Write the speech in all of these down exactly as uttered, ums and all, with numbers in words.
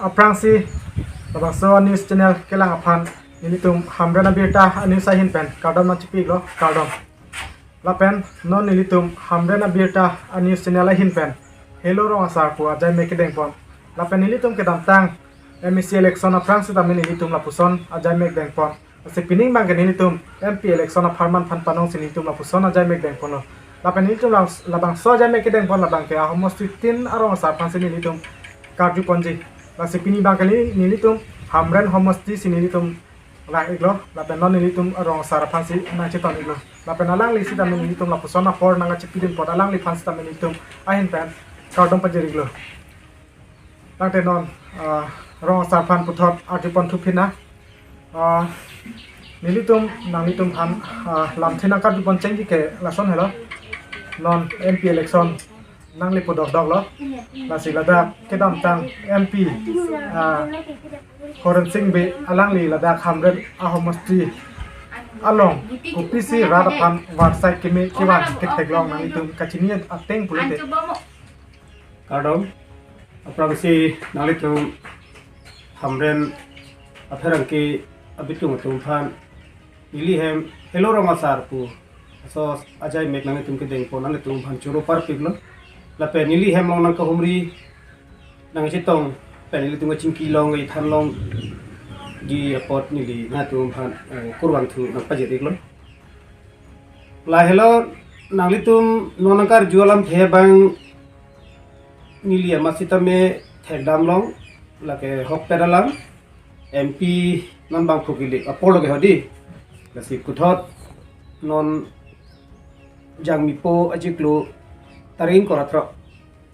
Aphrangsi labangso news channel kelang aphan nelitum Hamren Abirta news ahin pen kardom nangchipilo, kardom. Lapen non nelitum Hamren Abirta news channel ahin pen Helo Rong Asar pu ajaimek kedengpon. Lapen nelitum kedamtang M A C election aphrang sitame nelitum lapuson ajaimek dengpon. Lasi pining abangke nelitum M P election apharman aphan panong si nelitum lapuson ajaimek dengponlo. Lapen nelitum lang labangso ajaimek kedengpon labangke ahomosti tin arong asar aphansi nelitum karjuponji. Lasi pini abangke neli- nelitum Hamren homosti si nelitum lang-iklo. Lapen non nelitum arong asar aphansi nangcheton-iklo. Lapen alangli sitame nelitum lapuson apor nangkachipidunpon, alangliphan sitame nelitum ahin pen kardom pajir-iklo. Tangte non, ah, rong asar aphan puthot arjupon thuphin na. Ah, nelitum, nanglitum aphan, ah, lamthe nangkarjupon chengji ke lason helo. Non M P election nangli pudok doklo. Lasi ladak kedamtang M P, ah, Horensing Bey alangli ladak Hamren ahomosti along kopisi rat aphan varsai keme kevan ketheklong nanglitum kachini ateng pulote. Kardom, aphrangsi nanglitum Hamren apherangke abitung atum aphan neli hem Helo Rong Asar pu aso ajaimek nanglitum kedengpon nanglitum aphan choro parpiklo. Lapen neli hem along nangkahumri nangchetong pen nelitum kachingki long ithan longji apot neli nangtum aphan, eh, kurvangthu nangpajir-iklo. Lahelo nanglitum non nangkarju alamthe abang neli amat sitame thekdamlong, lake ahokpet alam, M P non bangphu kilik apor lo ke hodi. Lasi puthot non Jangmipo achiklo tarik ingkoi ra throk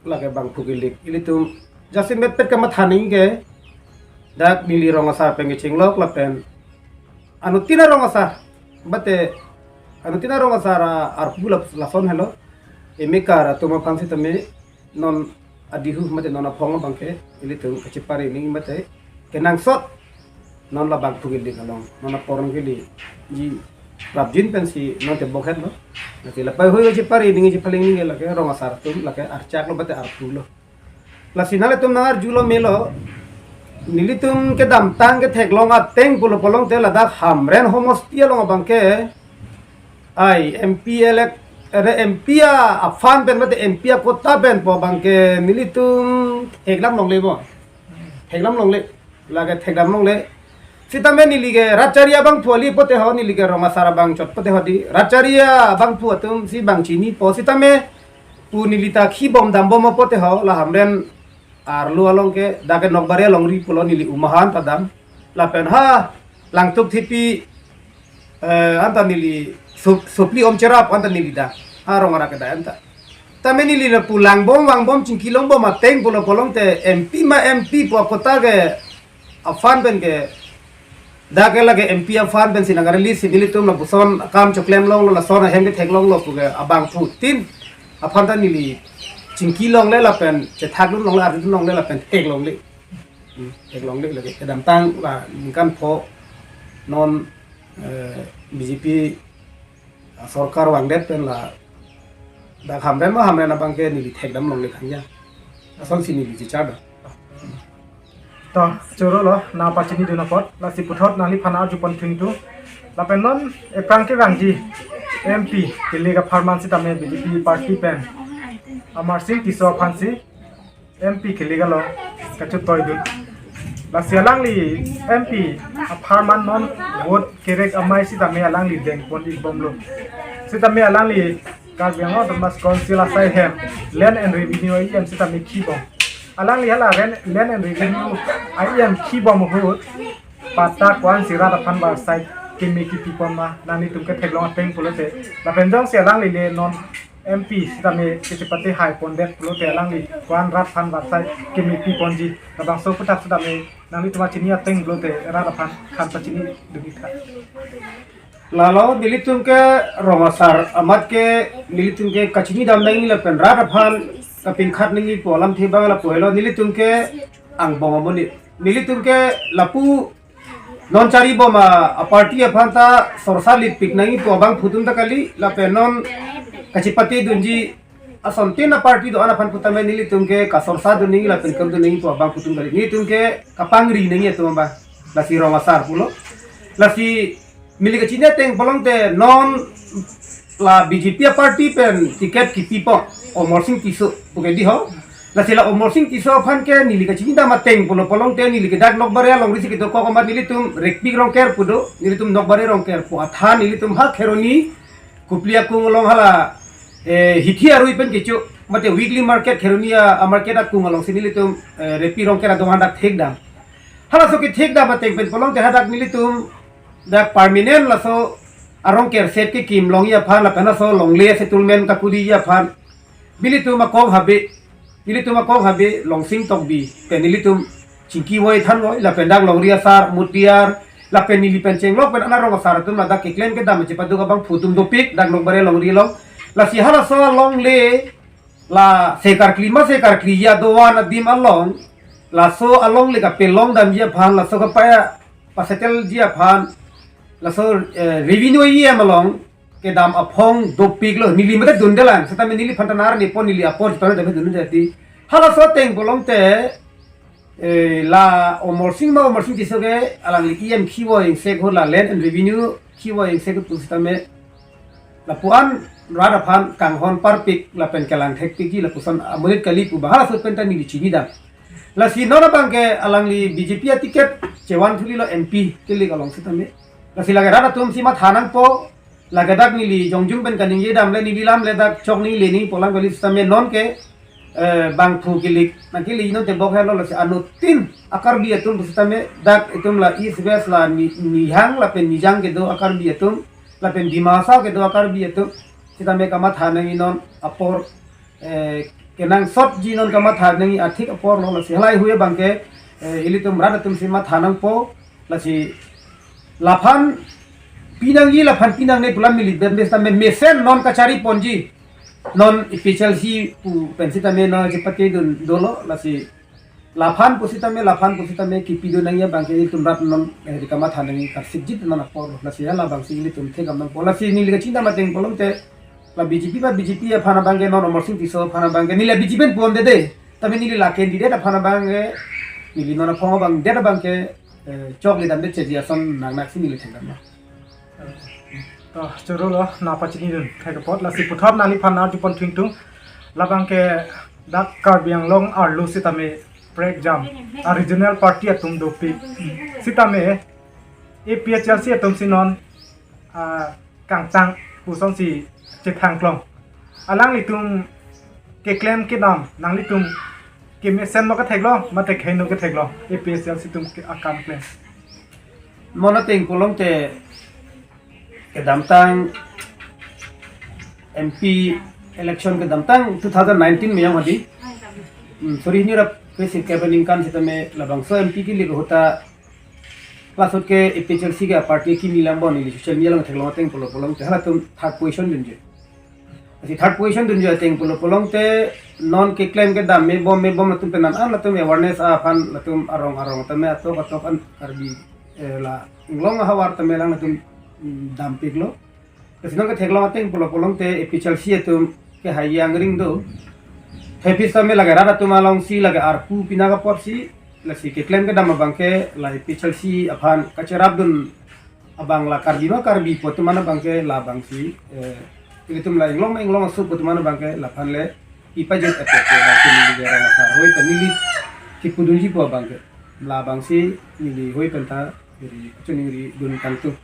lake bangphu kilik. Ilitum jasemetpet kamatha nangji ke dak neli rong asar pen kechinglok lapen anuttin arong asar, mate anuttin arong asar a-, arpu la-, lason helo. Emekar atum aphan sitame non adihu mate non aphong abangke ilitum kachepari nangji mate kenangsot non la bangphu kilik along non apor nangkeliji prapjin pensi non tebok hetlo. Lasi lapu hoi kachepari nangji, chepaling nangji lake rong asar atum lake archak lo mate arpu lo. Lasi nanglitum nangarjulo melo, nelitum kedamtang ketheklong ateng pulo pulote ladak Hamren homosti along abangke ai M P elect, eh, M P a, a-fund pen mate M P a-quota pen pu abangke nelitum thekdamlongle bo. Thekdamlongle. Lake thekdamlongle. Sitame neli ke rat chari abangphu kali pulote ho, neli ke rong asar abang chot pulote hodi. Rat chari abangphu atumsi bang chinipo sitame pu neli ta khibom dambom pulote ho, la Hamren arlo along ke dak ke Nokbari alongri pulo neli umahan ta dam. Lapen ha Langtuk Thepi, eh, anta neli sup-, supli om cherap anta neli dam. Ha rong arak ke dam anta. Tame neli lapu langbom vangbom chingki longbom ateng pulo pulote M P ma M P pu a-quota ke a-fund pen ke dak ke lake M P a-fund pensi nang-release si nelitum lapuson akam choklemlonglo, lason ahem ketheklonglo pu ke abangphutin aphan ta neli chingki longle lapen chethakdunlongle, arjudunlongle lapen theklongle. Hmm, theklongle lake kedamtang la ningkan pho non, eh, B J P sorkar vangdet pen ladak Hamren ma Hamren abangke neli thekdamlongle khangja. Asonsi neli chichar do. To, chorolo nangpachinidun apot, lasi puthot nangliphan arjupon thuntu. Lapen non ephrang kevangji M P kilik apharman sitame B J P party pen Amarsing Tisso aphansi M P kilik along kachotoidun. Lasi alangli M P apharman non vote kerek amei sitame alangli dengpon-ikbomlo. Sitame alangli Karbi Anglong Autonomous Council asai hem Land and Revenue a-E M sitame khibom. Alangli hala ren-, Land and Revenue a-E M khibom ahut patta ko-ansi rat aphan varsai keme kipipon ma nanglitum ketheklong ateng pulote. Lapen jongsi alangli le non M P sitame kachepate haipondet pulote alangli ko-an rat aphan varsai keme piponji. Labangso aphuthak sitame nanglitum kachini ateng pulote rat aphan khan pachinidun-iktha. Lalo nelitum ke rong asar amat ke nelitum ke kachinidam nangji lapen rat aphan kapinkhat nangji pu alamthe abang lapu helo, nelitum ke angbong amonit. Nelitum ke lapu non charibom a, a-party aphan ta sorsa lipik nangji pu abangphutin ta kali, lapen non kachepatedunji asontin aparty do-an aphan putame nelitum ke kasorsa do nangji lapen kardom do nangji pu abang putum kali. Nelitum ke kapangri nangji atum abang. Lasi rong asar pulo. Lasi neli kachini ateng pulote non la B J P aparty pen ticket kipipo Amarsing Tisso puke di ho. Lasi la Amarsing Tisso aphan ke neli kachini dam ateng pulo pulote neli ke dak Nokbare alongri si kedo kok amat nelitum Rekpik Rongker pu do, nelitum Nokbare Rongker pu athan nelitum ha Kheroni Kopili akung along hala, eh, hithi arui pen kecho, mate weekly market Kheroni a, a market akung alongsi nelitum, eh, Rekpik Rongker adokan dak thekdam. Halaso kethekdam ateng pen pulote hadak nelitum dak permanent laso arongker set kekim longji aphan lapen laso longle settlement kakuriji aphan nelitum akong habe, nelitum akong habe Longsing Tokbi pen nelitum chingki voi than voi lapen dak longri asar Mutiar lapen neli pen chenglok pen ana rong asar atum ladak keklem kedam chepaduk abangphu atum dopik dak Nokbare longri along. Lasi halaso alongle la sekarkli ma sekarkli ya doan adim along laso alongle kapelong damji aphan laso kapaya pasettle ji aphan laso, eh, revenue E M along kedam aphong dopiklo, neli mate dundelang, setame neliphan ta nar ni pon neli apor setame dam dunde ti. Halaso ateng pulote, eh, la Amarsing ma Amarsing Tisso ke alangli E M khivo ingsek ho la Land and Revenue khivo ingsek pu setame lapu-an rat aphan kanghon parpik lapen kelang thekpikji lapuson amonit kali pu abang halaso pen ta neli chinidam. Lasi non abang ke alangli B J P aticket chevan thulilo M P kilik along setame. Lasi lake rat atum si matha nangpo, lake dak neli jongjung pen kaningje damle neli lamle dak chok neli neli polang kali setame non ke, eh, bangphu kilik nangkili non tebok helo lasi anuttin a-Karbi atum setame dak itum la East West la Ni-, Nihang lapen Nijang kedo a-Karbi atum lapen Dima Hasao kedo a-Karbi atum setame kamatha nangji non apor, eh, kenangsotji non kamatha nangji athik aporlo lasi halahei abang ke, eh, ilitum rat atum si matha nangpo lasi laphan pinangji laphan pinangne pu alam neli bem setame mesen non kachari ponji non A P H L C pu pen setame non chepate dun dolo lasi laphan pu setame laphan pu setame kipi dun nangji abang ke ilitum rat non, eh, kamatha nangji karsik jit non aporlo lasi halabangsi ilitum thekdam nangpo lasi neli kachini dam ateng pulote la B J P ba B J P aphan abang ke non Amarsing Tisso aphan abang ke neli la B J P pen puon dede. Tapi neli la candidate aphan abang ke neli non aphong abang det abang ke, eh, chokle damde cheji ason nangnak si neli thekdam na. To, chorolo nangpachini dun thek apot lasi puthot nangliphan nangtipon thingtung. Labang ke dak Karbi Anglong arlo setame prekjam a-regional party atum dopik setame A P H L C atum si non, ah, kangtang pusonsi chethangklong. Alanglitum keklem kedam nanglitum kemesen no ketheklong mate khei no ketheklong A P H L C atum ke akam klem. Non ateng pulote kedamtang M P election kedamtang two thousand nineteen meyang hadi. Hmm, sorry, hini rap ke si kebe ningkan setame labangso M P kilik ahut ta class ahut ke A P H L C ke party kimi lang bon neli social media along theklong ateng pulo pulote halatum third position dunji. Lasi third position dunji ateng pulo pulote non keklem kedam mebom mebom latum pen an latum awareness aphan latum arong arong tame atok atok an Karbi, eh, la Anglong ahavar tame lang latum, mm, dampiklo. Lasi non ketheklong ateng pulo pulote A P H L C atum ke hayang ring do. Thepis tame lake rat atum alongsi lake arpu pina kaporsi lasi keklem kedam abang ke la A P H L C aphan kacherap dun abang la Karbi ma Karbi pu atum an abang ke labangsi, eh, ilitum la Anglong ma Anglong aso pu atum an abang ke laphan le ipajet ape ke bangsi neli rong asar hoi pen neli kipudunji pu abang ke labangsi neli hoi pen ta neli kachoningri dun tangtung.